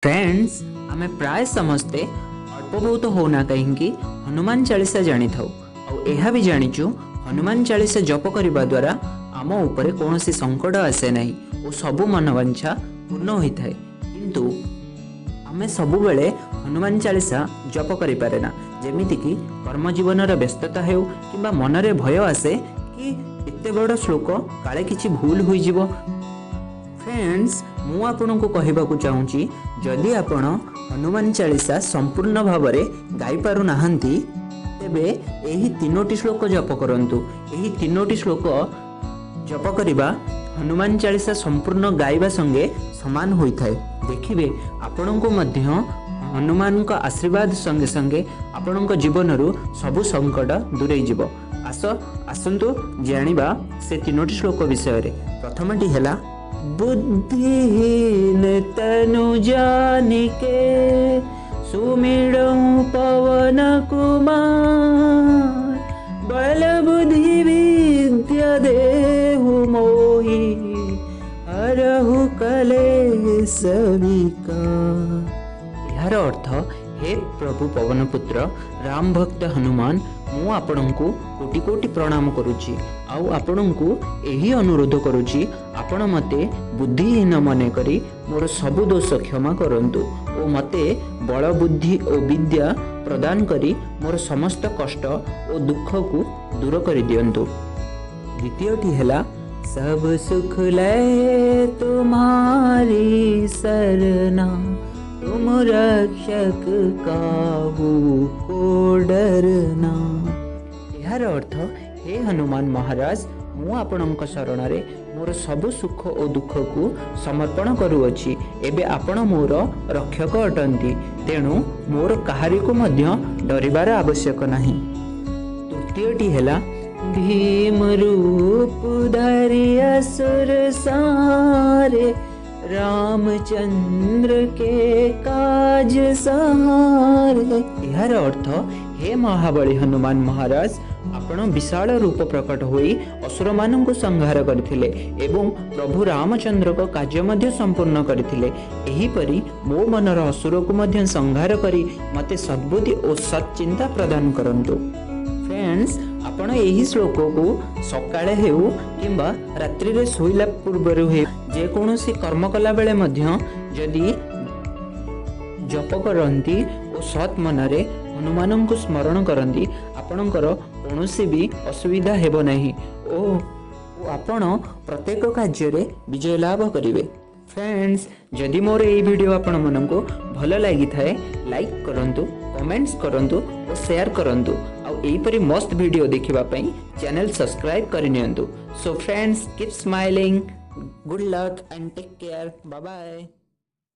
Friends, ଆମେ ପ୍ରାୟ ସମସ୍ତେ ଅଳ୍ପ ବହୁତ ହଉନା କାହିଁକି ହନୁମାନ ଚାଳିଶା ଜାଣିଥାଉ। ଆଉ ଏହା ବି ଜାଣିଛୁ, ହନୁମାନ ଚାଳିଶା ଜପ କରିବା ଦ୍ୱାରା ଆମ ଉପରେ କୌଣସି ସଙ୍କଟ ଆସେ ନାହିଁ ଓ ସବୁ ମନବାଞ୍ଛା ପୂର୍ଣ୍ଣ ହୋଇଥାଏ। କିନ୍ତୁ ଆମେ ସବୁବେଳେ ହନୁମାନ ଚାଳିଶା ଜପ କରିପାରେ ନା, ଯେମିତିକି କର୍ମଜୀବନର ବ୍ୟସ୍ତତା ହେଉ କିମ୍ବା ମନରେ ଭୟ ଆସେ କି ଏତେ ବଡ଼ ଶ୍ଲୋକ କାଳେ କିଛି ଭୁଲ ହୋଇଯିବ। ଫ୍ରେଣ୍ଡସ୍, ମୁଁ ଆପଣଙ୍କୁ କହିବାକୁ ଚାହୁଁଛି, ଯଦି ଆପଣ ହନୁମାନ ଚାଳିଶା ସମ୍ପୂର୍ଣ୍ଣ ଭାବରେ ଗାଇପାରୁନାହାନ୍ତି, ତେବେ ଏହି ତିନୋଟି ଶ୍ଲୋକ ଜପ କରନ୍ତୁ। ଏହି ତିନୋଟି ଶ୍ଲୋକ ଜପ କରିବା ହନୁମାନ ଚାଳିଶା ସମ୍ପୂର୍ଣ୍ଣ ଗାଇବା ସଙ୍ଗେ ସମାନ ହୋଇଥାଏ। ଦେଖିବେ, ଆପଣଙ୍କୁ ମଧ୍ୟ ହନୁମାନଙ୍କ ଆଶୀର୍ବାଦ ସଙ୍ଗେ ସଙ୍ଗେ ଆପଣଙ୍କ ଜୀବନରୁ ସବୁ ସଙ୍କଟ ଦୂରେଇ ଯିବ। ଆସନ୍ତୁ ଜାଣିବା ସେ ତିନୋଟି ଶ୍ଲୋକ ବିଷୟରେ। ପ୍ରଥମଟି ହେଲା ବୁଦ୍ଧିହୀନ ତନୁ ଜାନିକେ ସୁମିରଉଁ ପବନ କୁମାର, ବଳ ବୁଦ୍ଧି ବିଦ୍ୟା ଦେହୁ ମୋହି, ହରହୁ କଲେଶ ବିକାର। ଏହାର ଅର୍ଥ, ହେ ପ୍ରଭୁ ପବନପୁତ୍ର ରାମ ଭକ୍ତ ହନୁମାନ, ମୁଁ ଆପଣଙ୍କୁ କୋଟି କୋଟି ପ୍ରଣାମ କରୁଛି ଆଉ ଆପଣଙ୍କୁ ଏହି ଅନୁରୋଧ କରୁଛି, ଆପଣ ମୋତେ ବୁଦ୍ଧିହୀନ ମନେକରି ମୋର ସବୁ ଦୋଷ କ୍ଷମା କରନ୍ତୁ ଓ ମୋତେ ବଳ ବୁଦ୍ଧି ଓ ବିଦ୍ୟା ପ୍ରଦାନ କରି ମୋର ସମସ୍ତ କଷ୍ଟ ଓ ଦୁଃଖକୁ ଦୂର କରିଦିଅନ୍ତୁ। ଦ୍ୱିତୀୟଟି ହେଲା ସବ ସୁଖ ଲୟ ତୁମାରୀ ସରନା, ତୁମ ରକ୍ଷକ କାହୁ କୋ ଡରନା। ଏହାର ଅର୍ଥ, ହେ ହନୁମାନ ମହାରାଜ, ମୁଁ ଆପଣଙ୍କ ଶରଣରେ ମୋର ସବୁ ସୁଖ ଓ ଦୁଃଖକୁ ସମର୍ପଣ କରୁଅଛି। ଏବେ ଆପଣ ମୋର ରକ୍ଷକ ଅଟନ୍ତି, ତେଣୁ ମୋର କାହାରିକୁ ମଧ୍ୟ ଡରିବାର ଆବଶ୍ୟକ ନାହିଁ। ତୃତୀୟଟି ହେଲା ଭୀମ ରୂପ ଧରି ଅସୁର ସାରେ, ରାମଚନ୍ଦ୍ର କେ କାଜ ସହାରେ। ଏହାର ଅର୍ଥ, ହେ ମହାବଳୀ ହନୁମାନ ମହାରାଜ, ଆପଣ ବିଶାଳ ରୂପ ପ୍ରକଟ ହୋଇ ଅସୁରମାନଙ୍କୁ ସଂହାର କରିଥିଲେ ଏବଂ ପ୍ରଭୁ ରାମଚନ୍ଦ୍ରଙ୍କ କାର୍ଯ୍ୟ ମଧ୍ୟ ସମ୍ପୂର୍ଣ୍ଣ କରିଥିଲେ। ଏହିପରି ମୋ ମନର ଅସୁରକୁ ମଧ୍ୟ ସଂହାର କରି ମୋତେ ସଦ୍ବୁଦ୍ଧି ଓ ସତ୍ଚିନ୍ତା ପ୍ରଦାନ କରନ୍ତୁ। ଫ୍ରେଣ୍ଡସ୍, ଆପଣ ଏହି ଶ୍ଲୋକକୁ ସକାଳେ ହେଉ କିମ୍ବା ରାତ୍ରିରେ ଶୋଇଲା ପୂର୍ବରୁ ହେଉ, ଯେକୌଣସି କର୍ମ କଲାବେଳେ ମଧ୍ୟ ଯଦି ଜପ କରନ୍ତି ଓ ସତ୍ ମନରେ ହନୁମାନଙ୍କୁ ସ୍ମରଣ କରନ୍ତି, ଆପଣଙ୍କର କୌଣସି ବି ଅସୁବିଧା ହେବ ନାହିଁ ଓ ଆପଣ ପ୍ରତ୍ୟେକ କାର୍ଯ୍ୟରେ ବିଜୟ ଲାଭ କରିବେ। ଫ୍ରେଣ୍ଡସ୍, ଯଦି ମୋର ଏହି ଭିଡ଼ିଓ ଆପଣମାନଙ୍କୁ ଭଲ ଲାଗିଥାଏ, ଲାଇକ୍ କରନ୍ତୁ, କମେଣ୍ଟସ୍ କରନ୍ତୁ ଓ ସେୟାର କରନ୍ତୁ। ଆଉ ଏହିପରି ମସ୍ତ ଭିଡ଼ିଓ ଦେଖିବା ପାଇଁ ଚ୍ୟାନେଲ୍ ସବସ୍କ୍ରାଇବ୍ କରିନିଅନ୍ତୁ। So friends, keep smiling, good luck and take care. Bye bye.